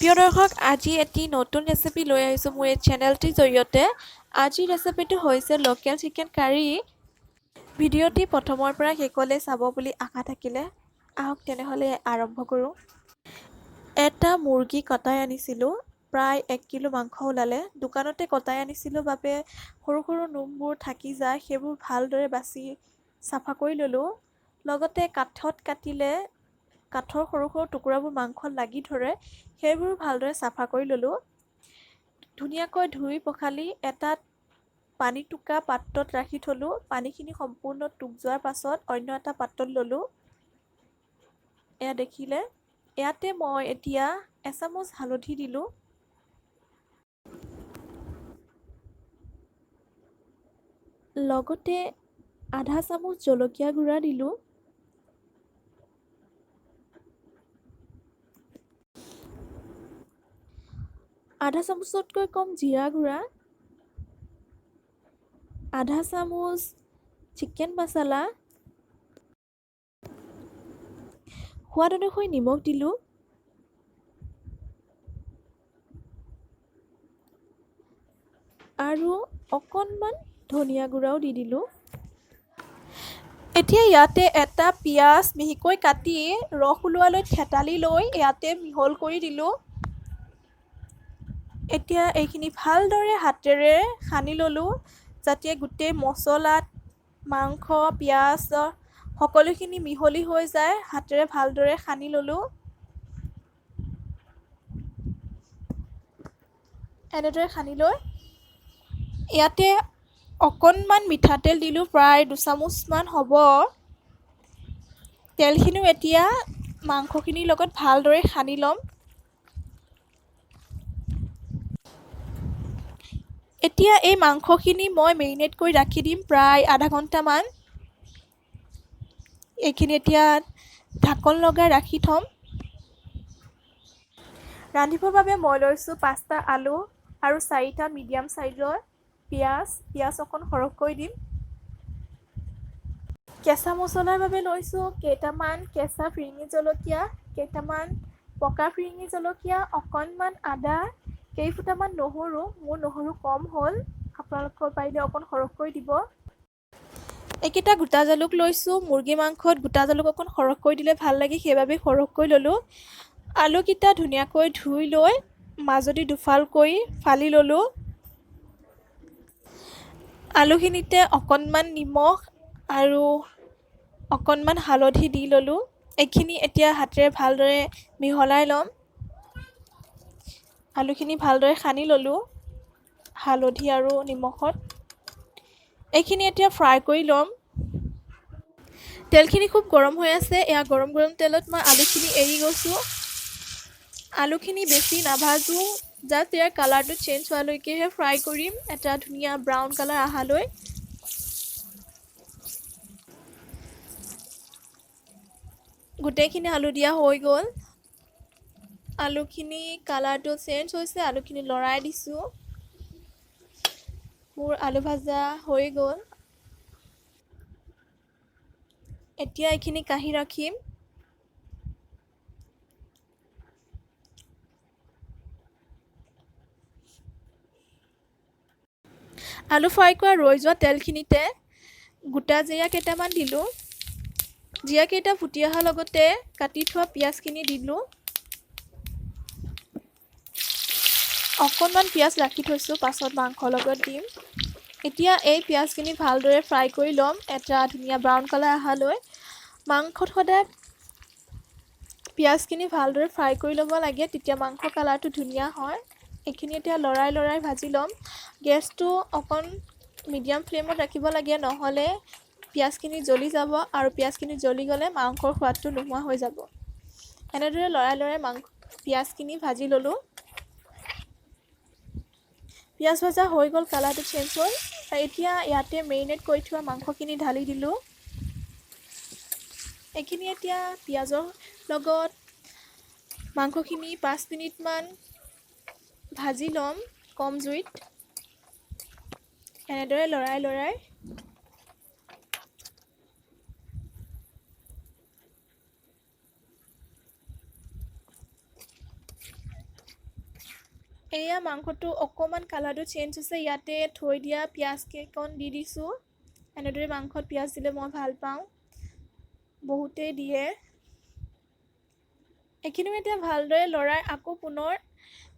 প্ৰিয় দৰ্শক, আজি এটি নতুন ৰেচিপি লৈ আহিছোঁ মোৰ এই চেনেলটিৰ জৰিয়তে। আজিৰ ৰেচিপিটো হৈছে লোকেল চিকেন কাৰী। ভিডিঅ'টি প্ৰথমৰ পৰা শেষলৈ চাব বুলি আশা থাকিলে। আহক তেনেহ'লে আৰম্ভ কৰোঁ। এটা মুৰ্গী কটাই আনিছিলোঁ, প্ৰায় 1 কিলো মাংস ওলালে। দোকানতে কটাই আনিছিলোঁ বাবে সৰু সৰু নোমবোৰ থাকি যায়, সেইবোৰ ভালদৰে বাছি চাফা কৰি ল'লোঁ। লগতে কাঠত কাটিলে কাঠৰ সৰু সৰু টুকুৰাবোৰ মাংসত লাগি ধৰে, সেইবোৰো ভালদৰে চাফা কৰি ল'লোঁ। ধুনীয়াকৈ ধুই পখালি এটা পানী টোকা পাত্ৰত ৰাখি থ'লোঁ। পানীখিনি সম্পূৰ্ণ টোক যোৱাৰ পাছত অন্য এটা পাত্ৰত ল'লোঁ। এয়া দেখিলে, ইয়াতে মই এতিয়া এচামুচ হালধি দিলোঁ। লগতে আধা চামুচ জলকীয়া গুড়া দিলোঁ। আধা চামুচতকৈ কম জিৰা গুড়া, আধা চামুচ চিকেন মছলা, সোৱাদ অনুসৰি নিমখ দিলোঁ। আৰু অকণমান ধনিয়া গুড়াও দি দিলোঁ। এতিয়া ইয়াতে এটা পিঁয়াজ মিহিকৈ কাটি ৰস ওলোৱালৈ থেতালি লৈ ইয়াতে মিহল কৰি দিলোঁ। এতিয়া এইখিনি ভালদৰে হাতেৰে সানি ল'লোঁ, যাতে গোটেই মছলাত মাংস পিঁয়াজ সকলোখিনি মিহলি হৈ যায়। হাতেৰে ভালদৰে সানি ল'লোঁ। এনেদৰে সানি লৈ ইয়াতে অকণমান মিঠাতেল দিলোঁ, প্ৰায় দুচামুচমান হ'ব। তেলখিনিও এতিয়া মাংসখিনিৰ লগত ভালদৰে সানি ল'ম। এতিয়া এই মাংসখিনি মই মেৰিনেট কৰি ৰাখি দিম প্ৰায় আধা ঘণ্টামান। এইখিনি এতিয়া ঢাকন লগাই ৰাখি থ'ম। ৰান্ধিবৰ বাবে মই লৈছোঁ 5টা আলু আৰু 4টা মিডিয়াম চাইজৰ পিঁয়াজ। পিঁয়াজ অকণ সৰহকৈ দিম। কেঁচা মছলাৰ বাবে লৈছোঁ কেইটামান কেঁচা ফিৰিঙি জলকীয়া, কেইটামান পকা ফিৰিঙি জলকীয়া, অকণমান আদা, কেইফুটামান নহৰু। মোৰ নহৰু কম হ'ল, আপোনালোকৰ পাৰিলে অকণ সৰহকৈ দিব। এইকেইটা গোটা জালুক লৈছোঁ। মুৰ্গী মাংসত গোটা জালুক অকণ সৰহকৈ দিলে ভাল লাগে, সেইবাবে সৰহকৈ ল'লোঁ। আলুকেইটা ধুনীয়াকৈ ধুই লৈ মাজদি দুফালকৈ ফালি ল'লোঁ। আলুখিনিতে অকণমান নিমখ আৰু অকণমান হালধি দি ল'লোঁ। এইখিনি এতিয়া হাতেৰে ভালদৰে মিহলাই ল'ম। আলুখিনি ভালদৰে সানি ল'লোঁ হালধি আৰু নিমখত। এইখিনি এতিয়া ফ্ৰাই কৰি ল'ম। তেলখিনি খুব গৰম হৈ আছে। এয়া গৰম গৰম তেলত মই আলুখিনি এৰি গৈছোঁ। আলুখিনি বেছি নাভাজোঁ, জাষ্ট ইয়াৰ কালাৰটো চেঞ্জ হোৱালৈকেহে ফ্ৰাই কৰিম, এটা ধুনীয়া ব্ৰাউন কালাৰ অহালৈ। গোটেইখিনি আলু দিয়া হৈ গ'ল। আলুখিনি কালাৰটো চেঞ্জ হৈছে, আলুখিনি লৰাই দিছোঁ। মোৰ আলু ভাজা হৈ গ'ল। এতিয়া এইখিনি কাঢ়ি ৰাখিম। আলু ফ্ৰাই কৰা ৰৈ যোৱা তেলখিনিতে গোটা জিৰা কেইটামান দিলোঁ। জিৰাকেইটা ফুটি অহাৰ লগতে কাটি থোৱা পিঁয়াজখিনি দিলোঁ। অকণমান পিঁয়াজ ৰাখি থৈছোঁ, পাছত মাংসৰ লগত দিম। এতিয়া এই পিঁয়াজখিনি ভালদৰে ফ্ৰাই কৰি ল'ম, এটা ধুনীয়া ব্ৰাউন কালাৰ অহালৈ। মাংসত সদায় পিঁয়াজখিনি ভালদৰে ফ্ৰাই কৰি ল'ব লাগে, তেতিয়া মাংস কালাৰটো ধুনীয়া হয়। এইখিনি এতিয়া লৰাই লৰাই ভাজি ল'ম। গেছটো অকণ মিডিয়াম ফ্লেমত ৰাখিব লাগে, নহ'লে পিঁয়াজখিনি জ্বলি যাব আৰু পিঁয়াজখিনি জ্বলি গ'লে মাংসৰ সোৱাদটো নোহোৱা হৈ যাব। এনেদৰে লৰাই লৰাই মাংস পিঁয়াজখিনি ভাজি ল'লোঁ। পিঁয়াজ ভাজা হৈ গ'ল, কালাৰটো চেঞ্জ হ'ল। এতিয়া ইয়াতে মেৰিনেট কৰি থোৱা মাংসখিনি ঢালি দিলোঁ। এইখিনি এতিয়া পিঁয়াজৰ লগত মাংসখিনি 5 মিনিটমান ভাজি ল'ম কম জুইত, এনেদৰে লৰাই লৰাই। এয়া মাংসটো অকণমান কালাৰটো চেঞ্জ হৈছে। ইয়াতে থৈ দিয়া পিঁয়াজ কেইকণ দি দিছোঁ। এনেদৰে মাংসত পিঁয়াজ দিলে মই ভাল পাওঁ, বহুতেই দিয়ে। এইখিনিও এতিয়া ভালদৰে লৰাই আকৌ পুনৰ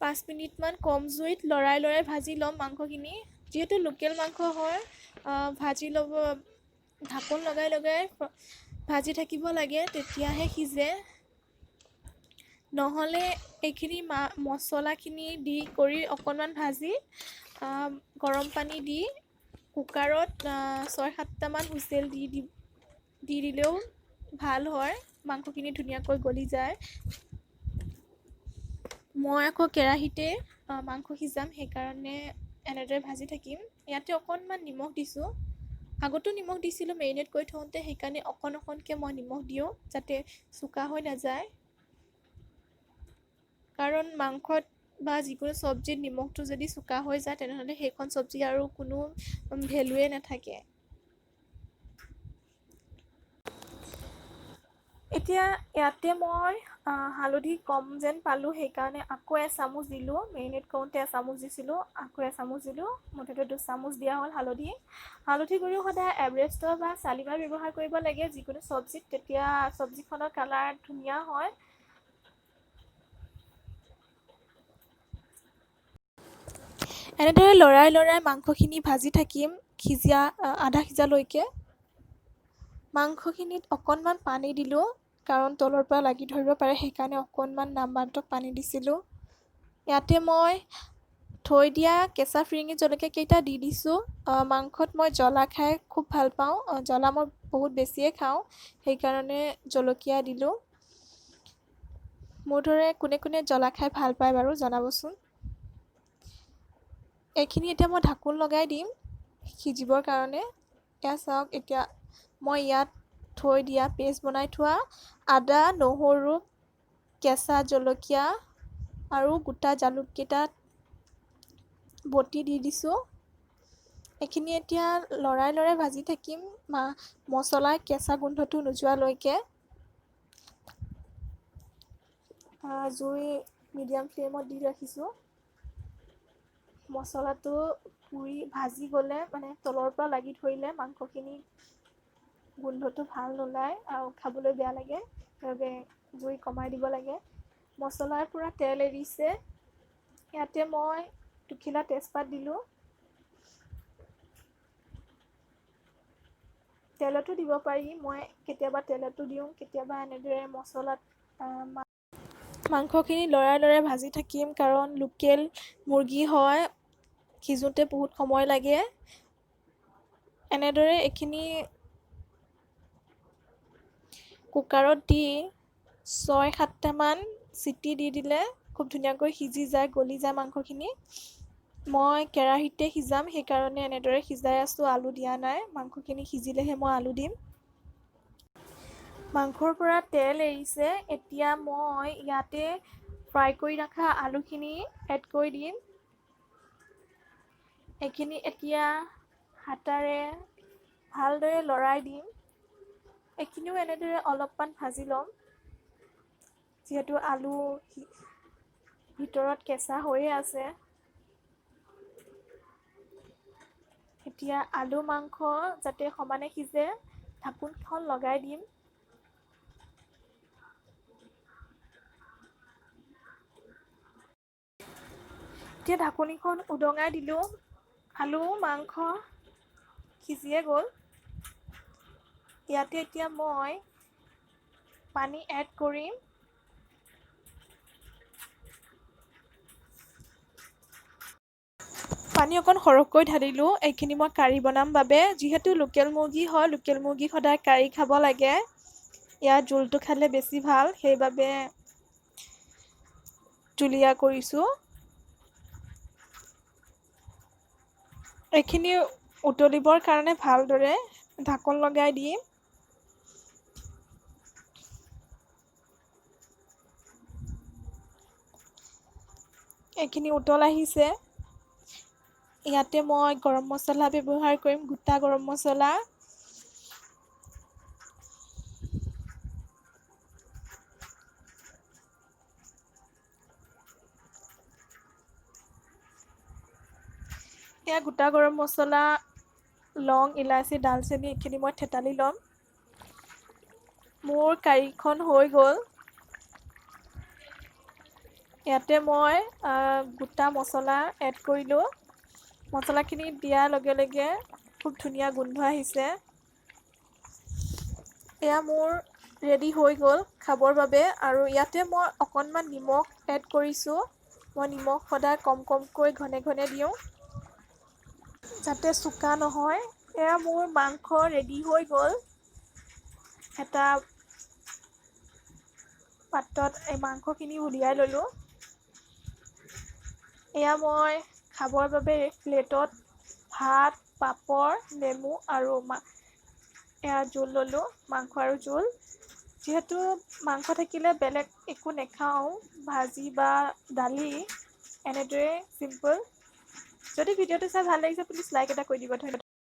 5 মিনিটমান কম জুইত লৰাই লৰাই ভাজি ল'ম মাংসখিনি। যিহেতু লোকেল মাংস হয়, ভাজি ল'ব ঢাকোন লগাই লগাই ভাজি থাকিব লাগে, তেতিয়াহে সিজে। নহ'লে এইখিনি মছলাখিনি দি কৰি অকণমান ভাজি গৰম পানী দি কুকাৰত 6-7টামান হুইচেল দি দিলেও ভাল হয়, মাংসখিনি ধুনীয়াকৈ গলি যায়। মই আকৌ কেৰাহীতে মাংস সিজাম, সেইকাৰণে এনেদৰে ভাজি থাকিম। ইয়াতে অকণমান নিমখ দিছোঁ। আগতো নিমখ দিছিলোঁ মেৰিনেট কৰি থওঁতে, সেইকাৰণে অকণ অকণকৈ মই নিমখ দিওঁ যাতে চোকা হৈ নাযায়। কাৰণ মাংসত বা যিকোনো চব্জিত নিমখটো যদি চোকা হৈ যায় তেনেহ'লে সেইখন চব্জি আৰু কোনো ভেলুৱে নাথাকে। এতিয়া ইয়াতে মই হালধি কম যেন পালোঁ, সেইকাৰণে আকৌ এচামুচ দিলোঁ। মেৰিনেট কৰোঁতে এচামুচ দিছিলোঁ, আকৌ এচামুচ দিলোঁ, মুঠতে 2 চামুচ দিয়া হ'ল হালধি। হালধি গুড়িও সদায় এভাৰেষ্টৰ বা চালিমাৰ ব্যৱহাৰ কৰিব লাগে যিকোনো চব্জিত, তেতিয়া চব্জিখনৰ কালাৰ ধুনীয়া হয়। এনেদৰে লৰাই লৰাই মাংসখিনি ভাজি থাকিম সিজা আধা সিজালৈকে। মাংসখিনিত অকণমান পানী দিলোঁ, কাৰণ তলৰ পৰা লাগি ধৰিব পাৰে, সেইকাৰণে অকণমান নামমাত্ৰক পানী দিছিলোঁ। ইয়াতে মই থৈ দিয়া কেঁচা ফিৰিঙি জলকীয়া কেইটা দি দিছোঁ। মাংসত মই জ্বলা খাই খুব ভাল পাওঁ, জ্বলা মই বহুত বেছিয়ে খাওঁ, সেইকাৰণে জলকীয়া দিলোঁ। মোৰ দৰে কোনে কোনে জ্বলা খাই ভাল পায় বাৰু জনাবচোন। এইখিনি এতিয়া মই ঢাকোন লগাই দিম সিজিবৰ কাৰণে। এয়া চাওক, এতিয়া মই ইয়াত থৈ দিয়া পেষ্ট বনাই থোৱা আদা, নহৰু, কেঁচা জলকীয়া আৰু গোটা জালুককেইটা বটি দি দিছোঁ। এইখিনি এতিয়া লৰাই লৰাই ভাজি থাকিম মছলাৰ কেঁচা গোন্ধটো নোযোৱালৈকে। জুই মিডিয়াম ফ্লেমত দি ৰাখিছোঁ। মছলাটো পুৰি ভাজি গ'লে মানে তলৰ পৰা লাগি ধৰিলে মাংসখিনি গোন্ধটো ভাল নোলায় আৰু খাবলৈ বেয়া লাগে, সেইবাবে জুই কমাই দিব লাগে। মছলাৰ পৰা তেল এৰিছে। ইয়াতে মই দুখিলা তেজপাত দিলোঁ। তেলতো দিব পাৰি, মই কেতিয়াবা তেলতো দিওঁ, কেতিয়াবা এনেদৰে মছলাত। মাংসখিনি লৰাই লৰাই ভাজি থাকিম, কাৰণ লোকেল মুৰ্গী হয়, সিজোঁতে বহুত সময় লাগে। এনেদৰে এইখিনি কুকাৰত দি 6-7টামান চিটি দি দিলে খুব ধুনীয়াকৈ সিজি যায়, গলি যায় মাংসখিনি। মই কেৰাহীতে সিজাম, সেইকাৰণে এনেদৰে সিজাই আছোঁ, আলু দিয়া নাই। মাংসখিনি সিজিলেহে মই আলু দিম। মাংসৰ পৰা তেল এৰিছে। এতিয়া মই ইয়াতে ফ্ৰাই কৰি ৰখা আলুখিনি এড কৰি দিম। এইখিনি এতিয়া হাতাৰে ভালদৰে লৰাই দিম। এইখিনিও এনেদৰে অলপমান ভাজি ল'ম, যিহেতু আলু ভিতৰত কেঁচা হৈয়ে আছে। এতিয়া আলু মাংস যাতে সমানে সিজে ঢাকোনখন লগাই দিম। এতিয়া ঢাকনিখন উদঙাই দিলোঁ। আলু মাংস সিজিয়ে গ'ল। ইয়াতে এতিয়া মই পানী এড কৰিম। পানী অকণ সৰহকৈ ঢালিলোঁ, এইখিনি মই কাৰী বনাম বাবে। যিহেতু লোকেল মুৰ্গী হয়, লোকেল মুৰ্গী সদায় কাৰী খাব লাগে, ইয়াৰ জোলটো খালে বেছি ভাল, সেইবাবে জুলীয়া কৰিছোঁ। এইখিনি উতলিবৰ কাৰণে ভালদৰে ঢাকোন লগাই দিম। এইখিনি উতল আহিছে। ইয়াতে মই গৰম মছলা ব্যৱহাৰ কৰিম, গোটা গৰম মছলা। এয়া গোটা গৰম মছলা, লং, ইলাচি, ডালচেনি এইখিনি মই থেতালি ল'ম। মোৰ কাৰীখন হৈ গ'ল। ইয়াতে মই গোটা মছলা এড কৰিলোঁ। মছলাখিনি দিয়াৰ লগে লগে খুব ধুনীয়া গোন্ধ আহিছে। এয়া মোৰ ৰেডি হৈ গ'ল খাবৰ বাবে। আৰু ইয়াতে মই অকণমান নিমখ এড কৰিছোঁ। মই নিমখ সদায় কম কমকৈ ঘনে ঘনে দিওঁ, যাতে চোকা নহয়। এয়া মোৰ মাংস ৰেডি হৈ গ'ল। এটা পাত্ৰত এই মাংসখিনি উলিয়াই ল'লোঁ। এয়া মই খাবৰ বাবে প্লেটত ভাত, পাপৰ, নেমু আৰু এয়া জোল ল'লোঁ, মাংস আৰু জোল। যিহেতু মাংস থাকিলে বেলেগ একো নেখাওঁ, ভাজি বা দালি, এনেদৰে চিম্পল। যদি ভিডিঅ'টো চাই ভাল লাগিছে, প্লিজ লাইক এটা কৰি দিব। ধন্যবাদ।